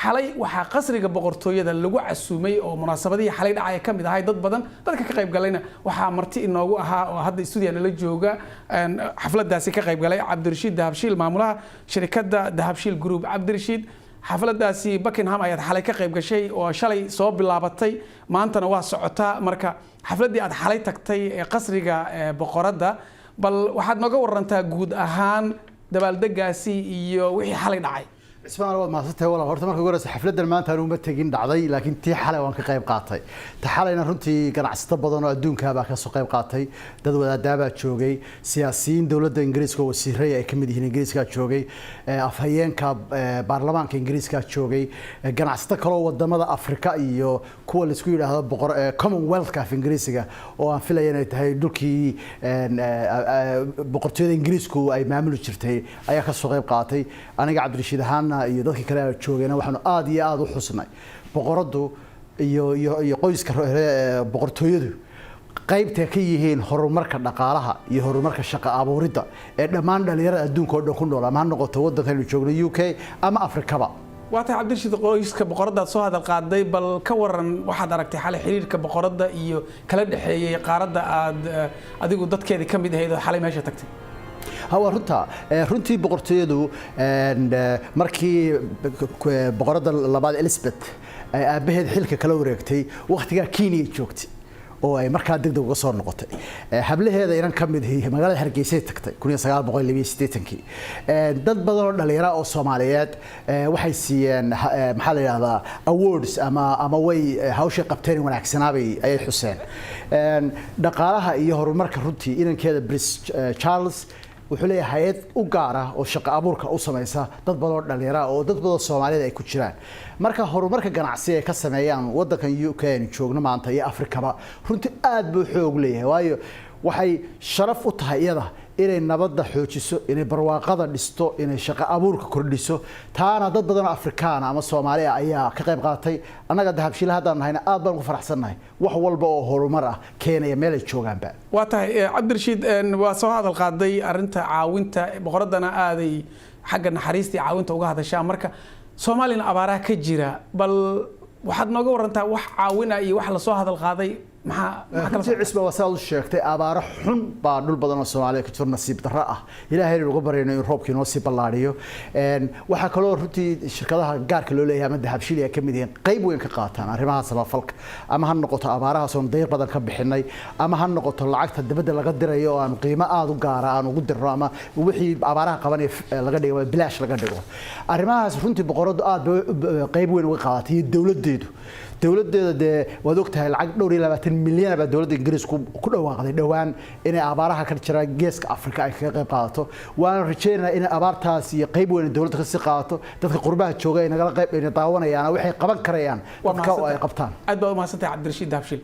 Xalay waxaa qasriga boqortooyada lagu casuumay oo munaasabadihii xalay dhacaya ka mid ahay dad badan. Dadka ka qayb galayna waxaa marti inoogu ahaa oo hadda stuudiya nala jooga, xafladaasi ka qayb galay, Cabdirashiid Dahabshiil, maamulaha shirkadda Dahabshiil Group. Cabdirashiid, xafladaasi Buckingham ayaad xalay ka qayb gashay oo shalay soo bilaabatay, maantana waa socotaa. Marka xafladdii aad xalay tagtay ee qasriga boqoradda, bal waxaad nooga warantaa guud ahaan dabaaldegaasi iyo wixii xalay dhacay. Cismaan, waad mahadsantahay walaal. Horta marka ugu horeysa, xafladdan maanta anigu ma tegin dhacday, laakiin tii xalay waan ka qayb qaatay. Ta xalayna runtii ganacsato badan oo adduunka baa ka soo qayb qaatay, dad wadaadaabaa joogay, siyaasiyiin dowladda Ingiriiska oo wasiiray ay ka mid yihiin Ingiriiskaa joogay, afhayeenka baarlamaanka Ingiriiskaa joogay, ganacsato kaloo wadamada Afrika iyo kuwa laisku yidhaahdo boqor Commonwealthka af Ingiriisiga, oo aan filaya inay tahay dhulkii boqortooyada Ingiriisku ay maamuli jirtay, ayaa ka soo qayb qaatay. Aniga Cabdirashiid ahaana iyo dadkii kale joogayna waxaanu aada iyo aada u xusnay boqoraddu iyo qoyska boqortooyadu qaybta ka yihiin horumarka dhaqaalaha iyo horumarka shaqo abuuridda ee dhammaan dhalinyarada adduunka oo dhan ku nool, ama ha noqoto waddankaynu joogno UK ama Afrikaba. Waa tahay Cabdirashiid, qoyska boqoraddaad soo hadal qaaday, bal ka waran waxaad aragtay xalay xiriirka boqoradda iyo kala dhexeeyey qaaradda aad adigu dadkeedii ka mid ahayd oo xalay meesha tagtay? Waa runta. Runtii boqortooyadu markii boqoradda labaad Elizabeth ay aabbaheed xilka kala wareegtay, wakhtigaa Kenya joogtay oo ay markaa degdeg uga soo noqotay. Hablaheeda inan ka mid magaalada Hargeysay tagtay 1982-kii. Dad badan oo dhalinyaro oo Soomaaliyeed waxay siiyeen, maxaa la yidhahdaa, awards ama way hawshay qabteen wanaagsanaabay ayay xuseen. Dhaqaalaha iyo horumarka runtii inankeeda Prince Charles wuxuu leeyahay hay'ad u gaar ah oo shaqo abuurka u samaysa dad badan oo dhalinyaro oo dad badan oo Soomaalida ay ku jiraan. Marka horumarka ganacsi ay ka sameeyaan wadankan UK aynu joogno maanta iyo Afrikaba runtii aad buu xoog leeyahay, waayo waxay sharaf u tahay iyada inay nabadda xoojiso, inay barwaaqada dhisto, inay shaqo abuurka kordhiso. Taana dad badan oo Afrikaan ama Soomaali ah ayaa ka qayb qaatay. Annaga Dahabshiil haddaan nahayna aad baan ugu faraxsannahay wax walba oo horumar ah keenaya meel ay joogaanba. Waa tahay Cabdirashiid, waa soo hadal qaaday arrinta caawinta boqoraddana, aaday xagga naxariista iyo caawinta uga hadashaa. Marka Soomaaliyana abaaraha ka jira, bal waxaad nooga warantaa wax caawina iyo wax lasoo hadal qaaday. Maxaa kala Runtii Cisba, waa sidaad u sheegtay, abaaro xun baa dhul badan oo Soomaaliya ka jiro, nasiib darro ah. Ilaahay uga baryayno in roobkii noo sii ballaadhiyo. Waxaa kaloo runtii shirkadaha gaarka loo leeyahay ama Dahabshiil ay ka mid yihiin qayb weyn ka qaataan arrimaha samafalka, ama ha noqoto abaarahaas oon dayr badan ka bixinay, ama ha noqoto lacagta dibadda laga dirayo oo aan qiimo aada u gaara aan ugu dirno, ama wixii abaaraha qabanaya laga dhigo bilaash laga dhigo. Arrimahaas runtii boqoradu aad bay qayb weyn uga qaadatay iyo dowladdeedu. Dowladeeda dee waad ogtahay, lacag dhowr iyo 20 milyan baa dowladda Ingiriisku ku dhawaaqday dhowaan inay abaaraha ka jira Geeska Afrika ay kaga qayb qaadato. Waana rajaynaynaa inay abaartaas iyo qayb weyn dowladda kasii qaadato. Dadka qurbaha jooga ay nagala qayb ay daawanayaan waxay qaban karayaan dadka oo ay qabtaan. Aad baad umahadsantahay, Cabdirashiid Dahabshiil.